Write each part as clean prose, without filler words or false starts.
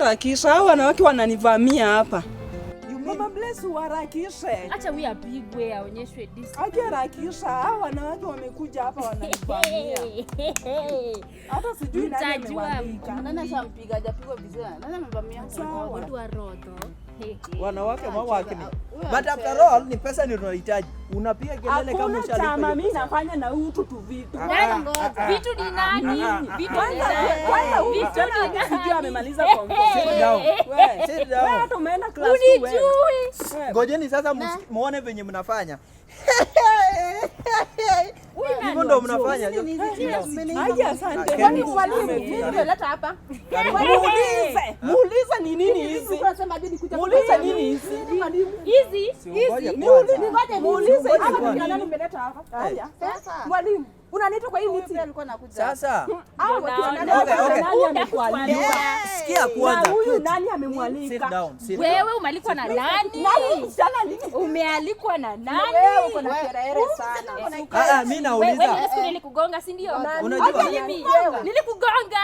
Harakisha, hao wanawake wananivamia hapa. Mama Bless, uharakishe. Acha huyu apigwe aonyeshwe discipline. Aki harakisha, hao wanawake wamekuja hapa wananivamia. Hata sijui nani Mtajua. amewalika. Nani ashampiga? Hajapigwa vizuri. Nani amevamia? Sawa. Watu wa roto. Wanawake mawakini. Huyo But after all ni pesa ndio tunahitaji. Unapiga kelele kama Hakuna ushalipa chama hiyo mimi pesa. nafanya na hutu tu vitu. Nani? Vitu ni nani? Vitu ni Kwanza nani? kwanza huyu Vitu msichana ni hadi sijui nani? amemaliza form four. Sit down. Wewe. Sit down. Wewe hata umeenda class two wewe. Unijui. Wewe. Ngojeni sasa muone venye mnafanya. Huyu nani Hivyo ndo wajua? mnafanya. Haya, asante. Kwani mwalimu nini umeleta hapa? Muulize, muulize ni nini hizi? Unasema hadi nikuja Muulize nini hizi? Hizi Si ungoje hizi kwanza. Ngoja Muulize Ngoja hizi kwanza. ni nani umeleta hapa? Haya. Sasa Mwalimu, unaniita kwa hii meeting? alikuwa anakuja. Sasa Au Naona. nani Okay, okay. nani amekualika? sikia Na kwanza. huyu nani Sit amemwalika? down. Sit down. Wewe umealikwa na nani? Na huyu msichana nini? Umealikwa na nani? Wewe uko na kelele sana. Ah, ah, mimi Wewe nauliza. ile siku nilikugonga, si ndio? Unajua? Mimi nilikugonga.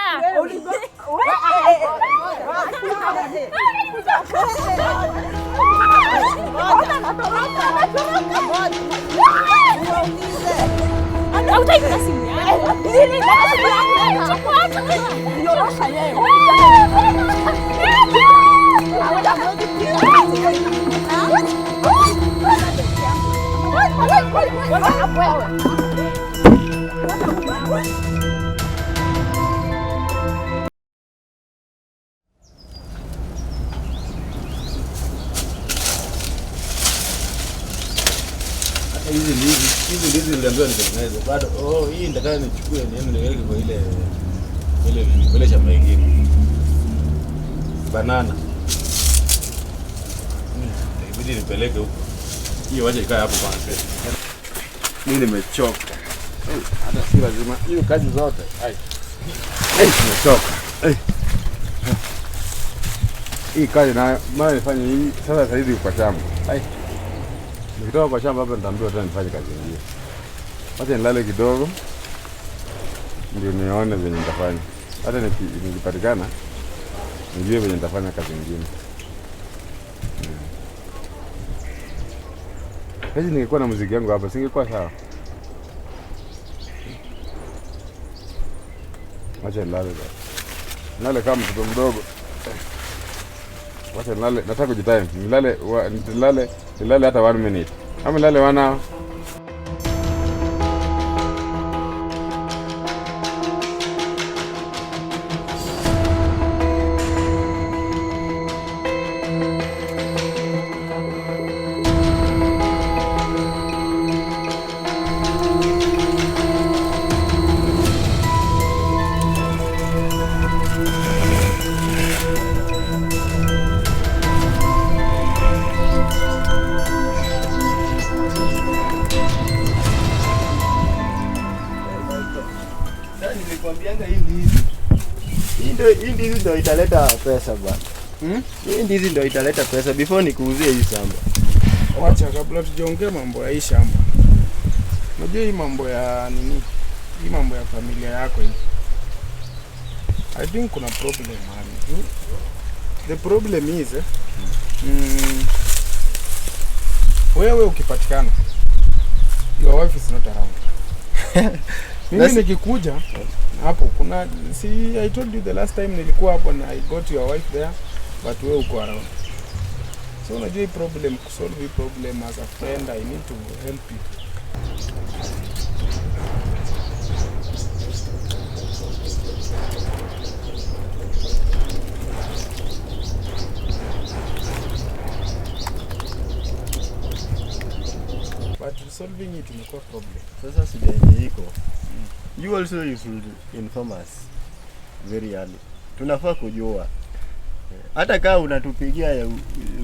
Hautaiona simu yangu. Chukua, chukua. Nyorosha yeye. Hata hizi ndizi, hizi ndizi niliambiwa nitengeneze. Bado oh, hii nitakana nichukue niende niweke kwa ile ile nini, kwa ile shamba ingine. Banana. Ibidi nipeleke huko. Hiyo wacha ikae hapo kwanza. Mimi nimechoka. Hata si lazima hiyo kazi zote. Ai. Nimechoka. Hii kazi nayo mara nifanye hii sasa sasa hivi kwa shamba. Ai. Nikitoka kwa shamba hapa nitaambiwa tena nifanye kazi nyingine. Wacha nilale kidogo ndio nione venye nitafanya. Hata nikipatikana nijue venye nitafanya kazi nyingine. Kazi ningekuwa na muziki yangu hapa singekuwa sawa. Wacha nilale basi. Nilale kama mtoto mdogo. Wacha nilale, nataka kujitime. Nilale nilale nilale hata 1 minute. Ama nilale 1 hour. Sasa nilikwambianga hii ndizi. Hii ndizi ndio italeta pesa bwana. Hii ndizi ndio italeta pesa before nikuuzie hii shamba. Wacha kabla tujaongea mambo ya hii shamba. Unajua hii mambo ya nini? Hii mambo ya familia yako hii. I think kuna problem mahali. The problem is wewe ukipatikana your wife is not around. Mimi nikikuja hapo kuna see, I told you the last time nilikuwa hapo na I got your wife there but wewe uko around. So unajua hii problem, kusolve hii problem as a friend I need to help you. But solving it imekuwa problem. Sasa shida yenye iko. You also you should inform us very early. Tunafaa kujua. Hata kama unatupigia ya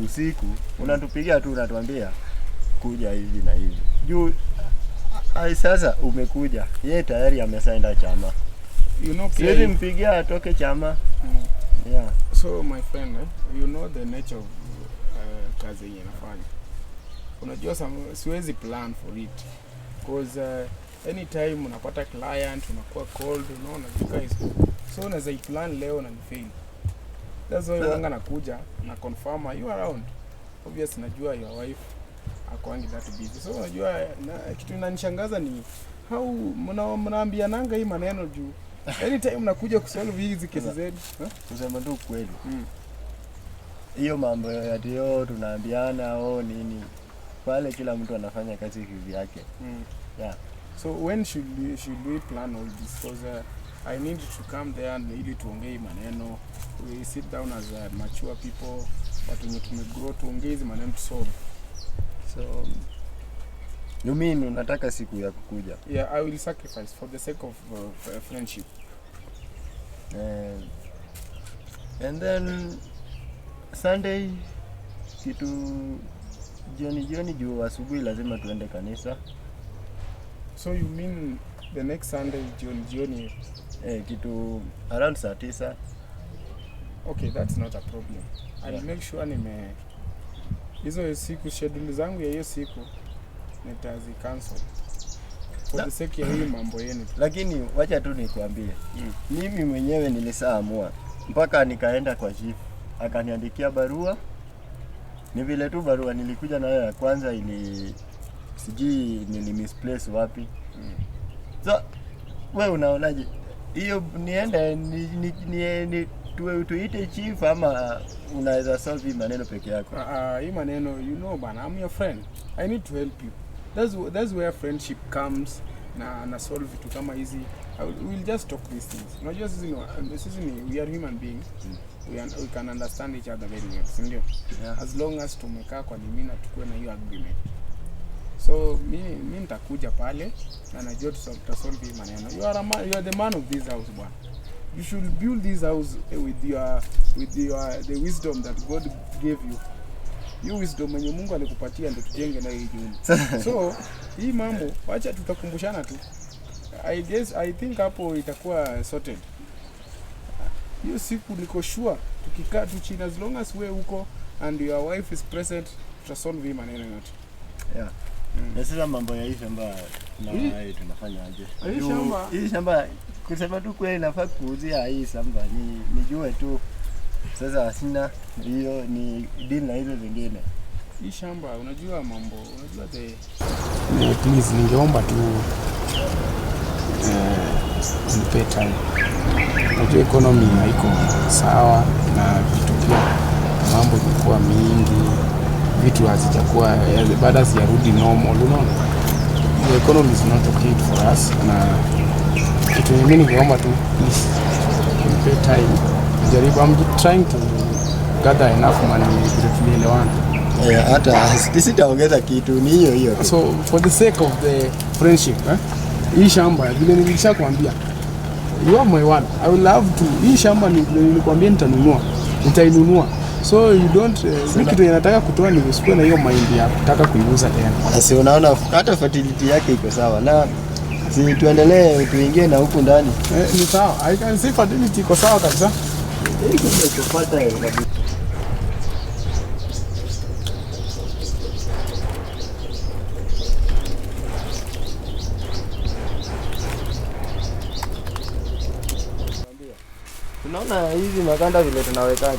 usiku, unatupigia tu unatuambia kuja hivi na hivi. Juu ai sasa umekuja. Yeye tayari ameshaenda chama. You know, Siwezi pia, mpigia atoke chama. Yeah. so my friend, you know the nature of kazi yenye nafanya. Unajua siwezi plan for it cause anytime unapata client unakuwa cold, unaona you guys. So unaweza iplan leo na nifail. That's why Sasa- wanga nakuja na confirm are you around. Obvious najua your wife akwangi that busy. So unajua kitu inanishangaza ni how mnaambiananga hii maneno juu anytime mnakuja kusolve hizi kesi zenu. Huh? Kusema tu kweli. Mm. Hiyo mambo ya ati oh, tunaambiana oh nini pale, kila mtu anafanya kazi kivyake. Yeah. So when should we plan all this? Because I need to come there and ili tuongee hii maneno. We sit down as mature people, watu wenye tumegrow, tuongee hizi maneno to solve. So you mean unataka siku ya kukuja? Yeah, I will sacrifice for the sake of friendship. And then Sunday kitu jioni jioni, juu asubuhi lazima tuende kanisa. So you mean the next Sunday jioni jioni? Kitu around saa 9. Okay, that's not a problem. I'll make sure nime hizo siku schedule zangu ya hiyo siku nitazi cancel for the sake ya hii mambo yenu. Lakini wacha tu nikwambie, mimi mwenyewe nilishaamua mpaka nikaenda kwa chief akaniandikia barua. Ni vile tu barua nilikuja nayo ya kwanza ili sijui nili misplace wapi. So we unaonaje hiyo, niende tuite chief ama unaweza solve hii maneno peke yako? Hii maneno, you know bana, I'm your friend. I need to help you. That's where friendship comes na solve vitu kama hizi. We'll just talk these things. Unajua sisi ni we are human beings. We can understand each other very well, si ndio? Yeah. As long as tumekaa kwa nini na tukuwe na hiyo agreement. So mi nitakuja pale na najua tutasolve hii maneno. You are the man of this house bwana. You should build this house with your the wisdom that God gave you. Hiyo wisdom yenye Mungu alikupatia ndio tujenge nayo hii nyumba. So hii mambo wacha tutakumbushana tu. I guess I think hapo itakuwa sorted. Hiyo siku niko sure tukikaa tu chini, as long as we uko and your wife is present, tutasolve hii maneno yote. Yeah. Na sasa mambo ya hii shamba na Hii- tunafanya aje? Hii shamba- Hii shamba kusema tu kweli nafaa kuuzia hii shamba ni nijue tu sasa sina hiyo ni deal na hizo zingine. Hii shamba unajua mambo, unajua the please ningeomba tu unipe time. Unajua economy haiko sawa na vitu pia mambo imekuwa mingi, vitu hazijakuwa bado hazijarudi normal, unaona. The economy is not okay for us, na kitu yenye mimi ningeomba tu, please unipe time jaribu, I'm trying to gather enough money vile tulielewana. Eh, hata sitaongeza kitu, ni hiyo hiyo tu. So for the sake of the friendship, eh, hii shamba vile nilishakwambia, you are my one. I will love to. Hii shamba ni vile nilikwambia nitanunua, nitainunua. So you don't mi kitu yenye nataka kutoa ni usikuwe na hiyo mind ya kutaka kuiuza tena. Si unaona hata fertility yake iko sawa, na si tuendelee tuingie na huku ndani. Eh, ni sawa. I can see fertility iko sawa kabisa. Hii kumbe iko fertile kabisa. Tunaona hizi makanda vile tunawekaga.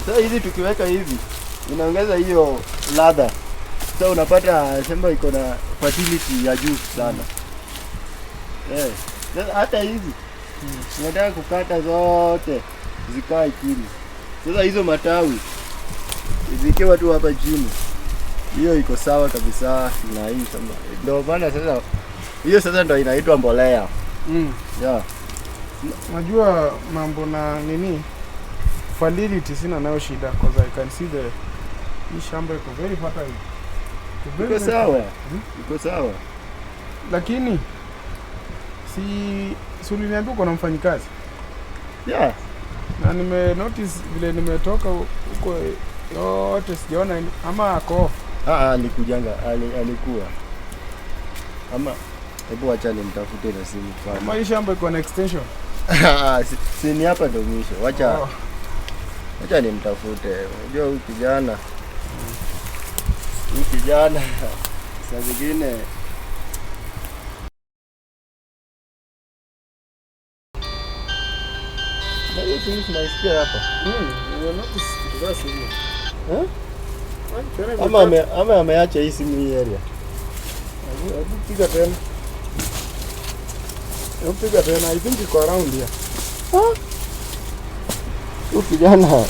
Sasa hizi tukiweka hivi inaongeza hiyo ladha. Sasa unapata shamba iko na fertility ya juu sana. Eh, sasa hata hizi tunataka kukata zote zikae chini. Sasa hizo matawi zikiwa tu hapa chini, hiyo iko sawa kabisa na hii shamba. Ndio maana sasa hiyo sasa ndio inaitwa mbolea. Yeah. Najua mambo na nini fertility sina nayo shida because I can see the hii shamba iko very fertile. Iko very, Iko very sawa. Iko sawa. Lakini si uliniambia uko na mfanyikazi? Yeah. Na nime notice vile nimetoka huko yote sijaona ama ako off. Ah, alikujanga alikuwa. Ama hebu acha nimtafute na simu Ama kwanza. hii shamba iko na extension. Si ni hapa ndo mwisho. Wacha Oh. wacha nimtafute. Unajua huyu kijana. Huyu kijana saa zingine. Na hiyo Hii simu tunaisikia hapa. Nimenotice vitu za simu. Eh? Tena Ama ameacha hii simu hii area. Hebu piga tena. Hebu piga tena. I think iko around here. Huyu kijana.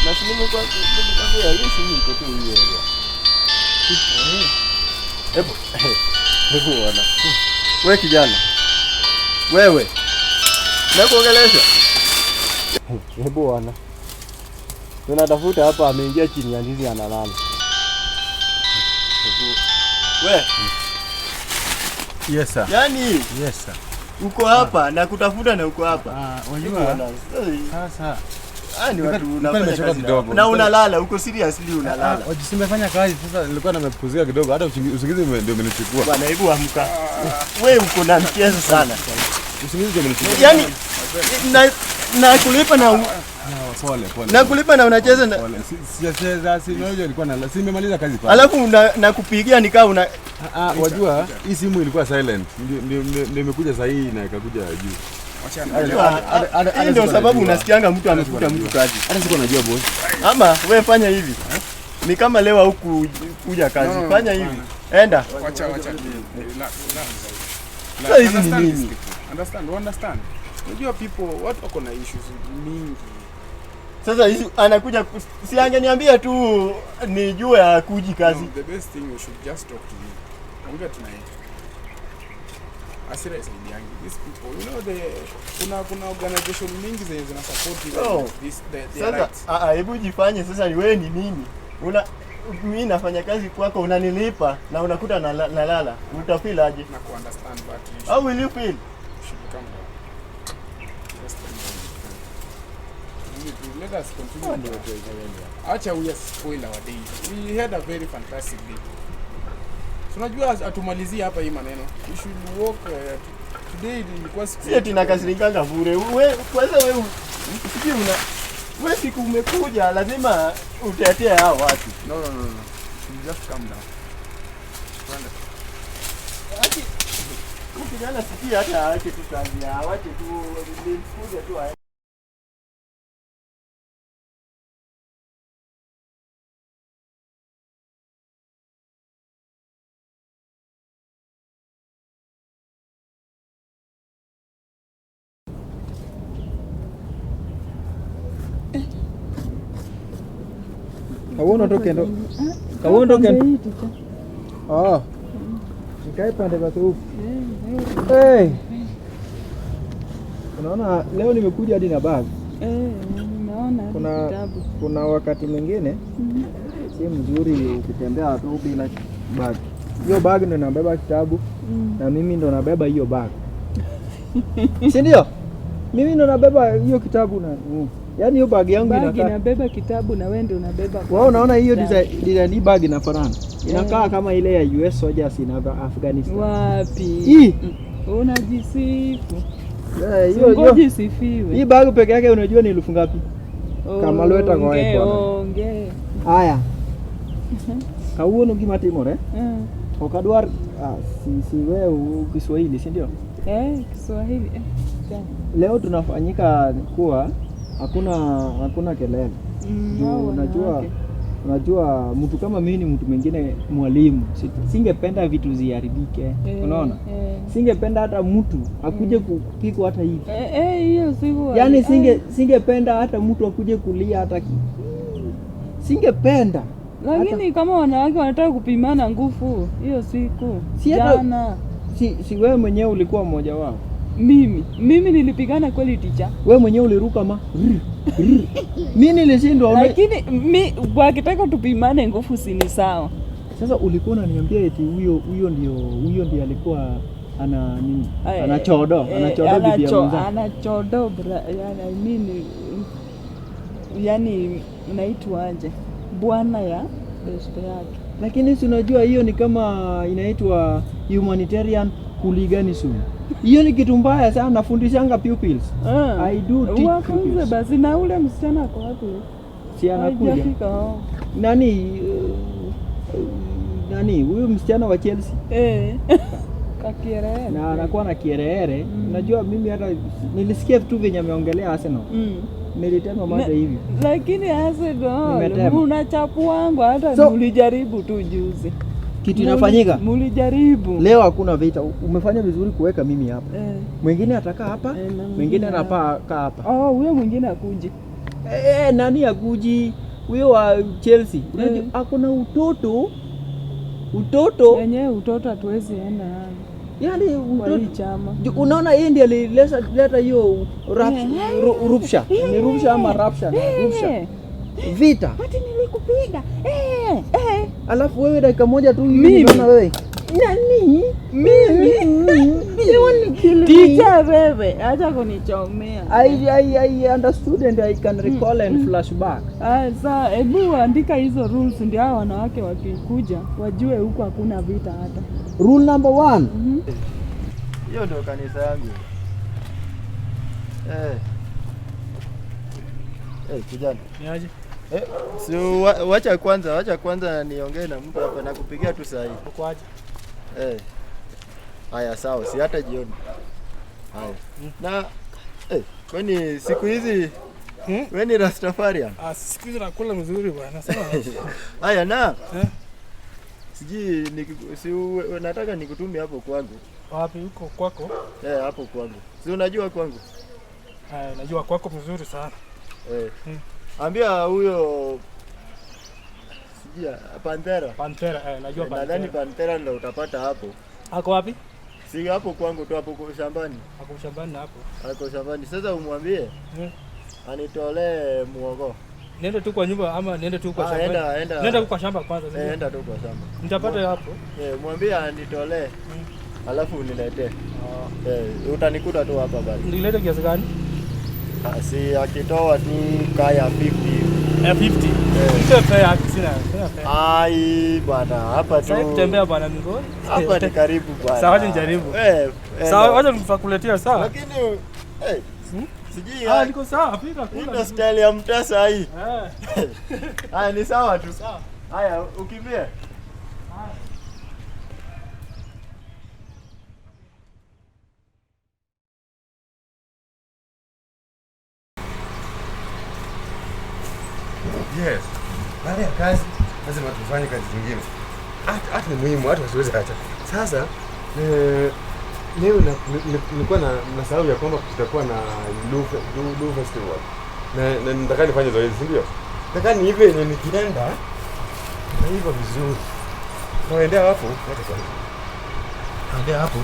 Na si nimekwambia hii simu iko tu hii area. Hebu hebu ona. Wewe kijana. Wewe. Nakuongelesha. Hebu ona. Tunatafuta hapa, ameingia chini ya ndizi analala. We, Yes sir. yani Yes sir. uko hapa na kutafuta na uko hapa. Unajua Bwana, sasa ah, ni watu Nilikuwa unafanya nimechoka kazi kidogo. na unalala, uko seriously unalala. Simefanya kazi sasa, nilikuwa nimepumzika kidogo, hata usingizi ndio umenichukua. Bwana, hebu amka. We uko na mchezo sana. Usingizi ndio umenichukua. Yaani na kulipa na Pole pole. na kulipa na unacheza na Pole. Sijacheza, si unajua nilikuwa na si nimemaliza kazi pale. alafu nakupigia nikaa una Wajua hii simu ilikuwa silent. Ndio imekuja saa hii na ikakuja juu. Unajua, hii ndio sababu unasikianga mtu amefuta mtu kazi. Hata sikuwa najua boss. Ama we fanya hivi. Ni kama leo hukuja kazi. No, Fanya hivi. Enda. Wacha wacha. Relax, relax. Sasa hizi ni Understand nini? these people. Understand, understand. Unajua people watu wako na issues mingi. Sasa hizi anakuja si angeniambia tu nijue hakuji kazi. No, the best thing you should just talk to him. Ongea tu naye. Hasira isaidiangi. These people, you know the kuna organization mingi zenye zina support even No. this their Sasa rights. hebu jifanye sasa ni wewe ni nini? Una mimi nafanya kazi kwako unanilipa na unakuta nalala. Utafeel aje? Na ku understand but you How will you feel? should calm down. Just calm down. Let us continue. Acha we spoil our day. We had a very fantastic day. Tunajua atumalizie hapa hii maneno. We should walk today ilikuwa siku. Si ati nakasirikanga bure. Wewe kwanza wewe sijui una wewe siku umekuja lazima utetee hao watu. No. You just calm down. Twende. Ati kijana sijui hata aache tu kazi, awache tu nimfukuze tu aende. Kawuono to kendo. Kawuono to kendo. Oh. Nikae pande za huku. Hey. Unaona leo nimekuja hadi na bag. Naona kitabu. Kuna wakati mwingine si mzuri ukitembea tu bila bag. Hiyo bag ndo nabeba kitabu na mimi ndo nabeba hiyo bag. Si ndio? Mimi ndo nabeba hiyo kitabu na yaani hiyo bag yangu Bag inakaa. inabeba kitabu na wewe ndio unabeba. Wewe unaona hiyo design hii bag inafanana. Inakaa kama ile ya US soldiers in Afghanistan. Wapi? Hii. Unajisifu. Hiyo Ngoja isifiwe. Hii bag peke yake unajua ni elfu ngapi? Kama lweta kwa Onge. Haya. Kawuono gima timore? Ok adwar si wewe Kiswahili, si ndio? Kiswahili. Leo tunafanyika kuwa hakuna kelele. Juu unajua mtu kama mimi ni mtu mwingine mwalimu. Singependa vitu ziharibike. Unaona? Singependa hata mtu akuje kupikwa hata hivi. Hiyo siku. Yaani singependa hata mtu akuje kulia hata singependa. Lakini kama wanawake wanataka kupimana nguvu hiyo siku. Jana. Si wewe mwenyewe ulikuwa mmoja wao? Mimi nilipigana kweli teacher. Wewe mwenyewe uliruka ma. Mimi nilishindwa. Lakini wakitaka tupimane nguvu si ni sawa. Sasa ulikuwa unaniambia eti huyo ndio alikuwa ana nini? Anachodo, anachodo bibi ya mzee. Anachodo yani I mean yani inaitwa aje? Bwana ya best yake. Lakini si unajua hiyo ni kama inaitwa humanitarian hooliganism. Hiyo ni kitu mbaya sana, nafundishanga pupils. I do teach pupils. Basi na ule msichana ako wapi? Si anakuja. Nani nani huyu msichana wa Chelsea Eh. Kakierere. na anakuwa na kiereere. Unajua mimi hata nilisikia vitu vyenye ameongelea Arsenal. Nilitema mate hivi. Lakini Arsenal Nimetema. munachapuangwa hata So- mulijaribu tu juzi. Kitu inafanyika Mulijaribu. leo, hakuna vita. Umefanya vizuri kuweka mimi hapa. Eh. Mwingine atakaa hapa, Eh, na mwingine mwingine anapaa kaa hapa. Oh, huyo mwingine akuji. Eh, nani akuji huyo wa Chelsea? Unajua Eh. akona utoto utoto, Yenyewe utoto hatuwezi enda nayo yani kwa hii utoto. chama. Unaona yeye ndiye alileta leta hiyo rupsha, ni rupsha ama rapsha, rupsha Eh, vita. ati nilikupiga. Eh, eh. Alafu wewe dakika moja tu hivi Mimi? unaona wewe nani mimi you want to kill me. Teacher wewe, acha kunichomea. I understood and I can recall and flash back. Ah, saa hebu andika hizo rules ndio hao wanawake wakikuja wajue huku hakuna vita hata. Rule number 1. Hiyo ndio kanisa yangu. Eh. Eh, kijana. Niaje? Eh, si wacha kwanza niongee na mtu hapa nakupigia tu saa hii. Uko aje? Eh. Haya sawa, si hata jioni. Haya. Na kwani siku hizi wewe ni Rastafarian? Ah, siku hizi nakula mzuri bwana. Sawa. Haya na Eh? sijui si nataka nikutume hapo kwangu. Wapi huko kwako? Eh, hapo kwangu. Si unajua kwangu? Ah, najua kwako mzuri sana. Eh. Ambia huyo sijui Panthera. Panthera, eh, najua Eh, Nadhani Panthera. Panthera ndio utapata hapo. Ako wapi? Si hapo kwangu tu hapo kwa shambani. Ako shambani na hapo. Ako shambani. Sasa umwambie anitolee muogo. Niende tu kwa nyumba ama niende tu kwa Ah, shamba? enda, enda. Niende tu kwa shamba kwanza. Eh, enda tu kwa shamba. Nitapata hapo. Eh, mwambie anitolee. Alafu uniletee. Eh, utanikuta tu hapa basi. Nilete kiasi gani? Ah, si akitoa tu kaya 50. Eh, 50. Eh. Sio fair, sina fair. Ai bwana, hapa tu. Sasa kutembea bwana migoni. Hapa ni karibu bwana. Sawa, wacha nijaribu. Eh, Sawa, wacha nitakuletea sawa. Lakini eh sijui Ah, niko sawa, pika Hii kula. ndo style ya mtaa saa hii. Eh. Haya ni sawa tu. Haya ukimbie. Yes. Baada ya kazi lazima tufanye kazi zingine. Hata ni muhimu, hata wasiwezi acha. Sasa leo nilikuwa na nasahau ya kwamba kutakuwa na Lu Festival. Na nataka nifanye zoezi, si ndio? Nataka niive yenye nikienda naiva vizuri. Naendea hapo, wacha kwanza. Naendea hapo.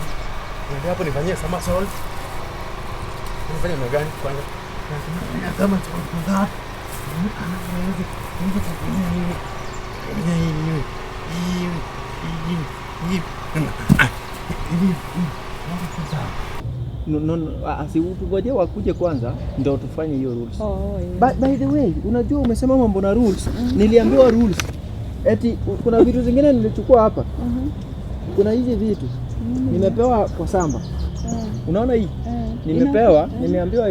Naendea hapo nifanyie somersault. Nifanye namna gani kwanza? Nafanya somersault kwanza. No, no, no, si tungoje wakuje kwanza ndio tufanye hiyo rules. Oh, yeah. By the way, unajua umesema mambo na rules. Niliambiwa rules. Eti kuna vitu zingine nilichukua hapa. Kuna hizi vitu nimepewa kwa samba. Unaona hii? Nimepewa, nimeambiwa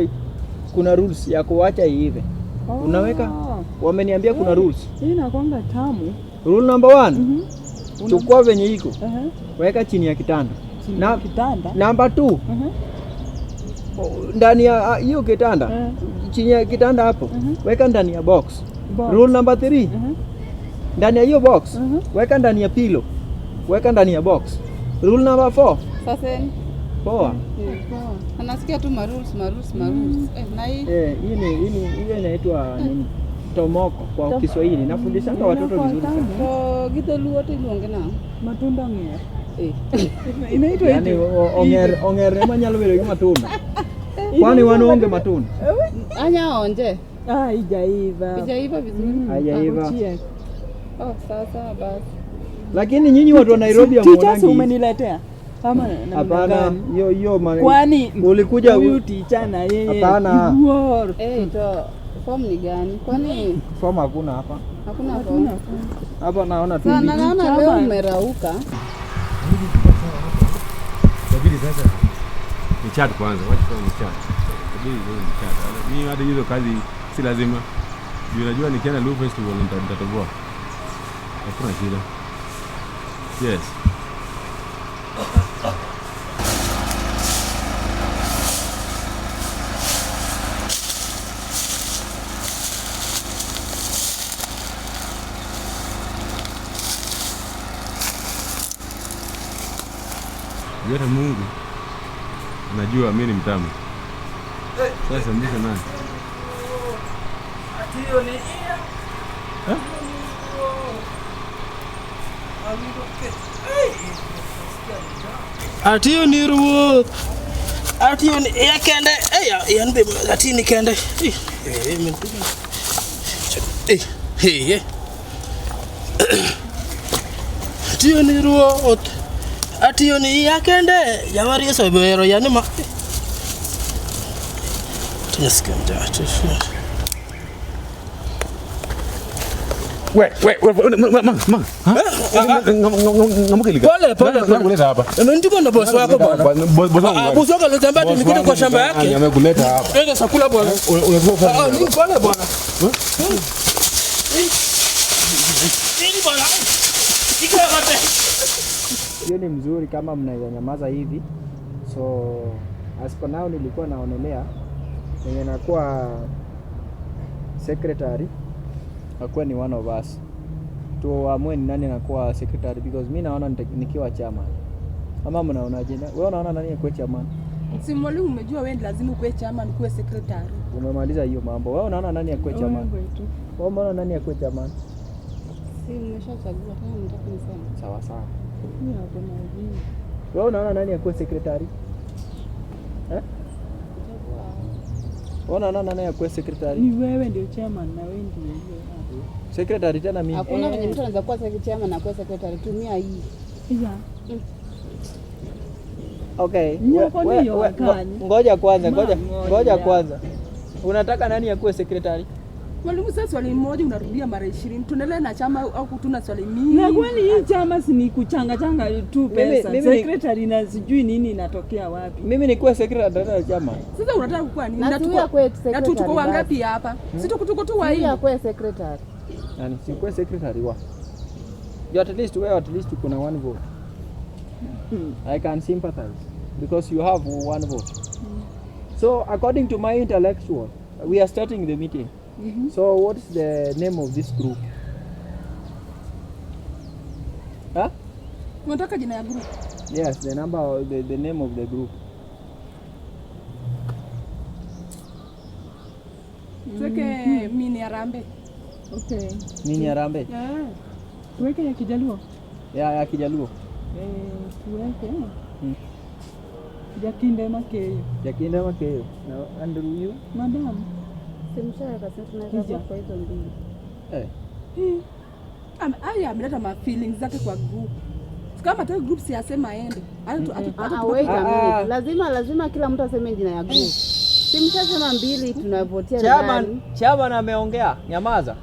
kuna rules ya kuacha iive. Unaweka, wameniambia kuna rules. Hii inakuanga tamu. Rule number 1. Chukua venye iko. Weka chini ya kitanda. Chini ya kitanda. Number 2. Ndani ya hiyo kitanda. Chini ya kitanda hapo. Weka ndani ya box. Box. Rule number 3. Ndani ya hiyo box, weka ndani ya pillow. Weka ndani ya box. Rule number 4. Sasa Poa. anasikia tu marules marules marules. Eh, na hii Eh, hii ni hiyo inaitwa nini? Tomoko kwa Kiswahili. Nafundishanga watoto vizuri sana. To gidholuo to iluonge nang'o? Matunda ong'er. Eh. Inaitwa Yaani hivyo. ong'er ema nyalo bedo gi matunda. Kwani wan onge matunda? Anya onje. Ah, haijaiva. Haijaiva vizuri. Haijaiva. Ochiek. Oh, sawa sawa basi. Lakini nyinyi watu wa Nairobi Teachers hamuonangi. umeniletea? Ama namna Hapana, gani? hiyo hiyo Kwani ulikuja huyu teacher na yeye Hapana. Iwuor. Eh, to form ni gani? Kwani Form hakuna hapa. hakuna form? Hapa naona tu Sana miti. naona leo umerauka. Inabidi sasa ni chat kwanza, wacha kwanza ni chat. Inabidi kwanza ni chat. Mimi hata hizo kazi si lazima. Juu najua nikienda Lu Festival nitatoboa. Hakuna shida. Yes. Yote Mungu anajua mimi ni mtamu. Sasa mbisha nani? Atiyo ni iya. Atiyo ni ruoth. Atiyo ni iya kende. Eh, yan be ati ni kende. Eh, min. Eh, eh. Atiyo ni ruoth. Atiyo ni iya kende. Jawari Yesu bero yani ma. Tunyasikia mtu. We, ma. Ngamukelika. Pole pole. Nakuleta hapa. Ndio ndo boss wako bwana. Boss wangu. Boss wako alitembea tu nikuje kwa shamba yake. Amekuleta hapa. Ega chakula bwana. Unasema Ah, mimi pole bwana. Nini bwana? Iko wapi? Hiyo ni mzuri kama mnaweza hivi. So as per now nilikuwa naonelea mwenye nakuwa secretary akuwa ni one of us. Tuamue ni nani anakuwa secretary because mi naona nikiwa chairman. Ama mnaonaje? Wewe unaona nani akuwe chairman? Si mwalimu, umejua wewe lazima ukuwe chairman, ukuwe secretary. Umemaliza hiyo mambo. Wewe unaona nani akuwe chairman? Wewe unaona nani akuwe chairman? Si nimeshachagua tena nataka niseme. Sawa sawa. Mimi hapo na ujinga. Wewe unaona nani akuwe secretary? Eh? Wewe unaona nani akuwe secretary? Ni wewe ndio chairman na wewe ndio hiyo. Secretary tena mimi. Hakuna venye mtu anaweza kuwa chairman na kuwa secretary. Tumia hii. Yeah. Okay. Ngoja kwanza, ngoja kwanza. Unataka nani akuwe secretary? Mwalimu, sasa swali moja unarudia mara 20. Tuendelee na chama au tuna swali mingi? Na kwani hii chama si ni kuchanga changa tu pesa. Secretary na sijui nini inatokea wapi. Mimi ni kuwa secretary ya chama. Sasa unataka kukua nini? Na tuko wangapi hapa? Si tuko tu wa hii. Kuwa secretary. Nani? Si kuwa secretary wa. You at least wewe at least kuna one vote. I can sympathize because you have one vote. So according to my intellectual, we are starting the meeting. So what is the name of this group? Huh? Unataka jina ya group? Yes, the number, the name of the group. Tuweke Mini Arambe. Okay. Mini Arambe? Yeah. Tuweke ya Kijaluo? Yeah, ya Kijaluo. Tuweke. Jakinde Makeyo. Jakinde Makeyo. Now, Andrew, you? Madam. Simshaweka sisi tunaweza kwa hizo mbili. Eh. Aya ameleta ma feelings zake kwa group. Kama tu group si asema aende. Wait a minute. Lazima kila mtu aseme jina ya group. Simshasema mbili tunavotia nani? Chairman ameongea. Nyamaza.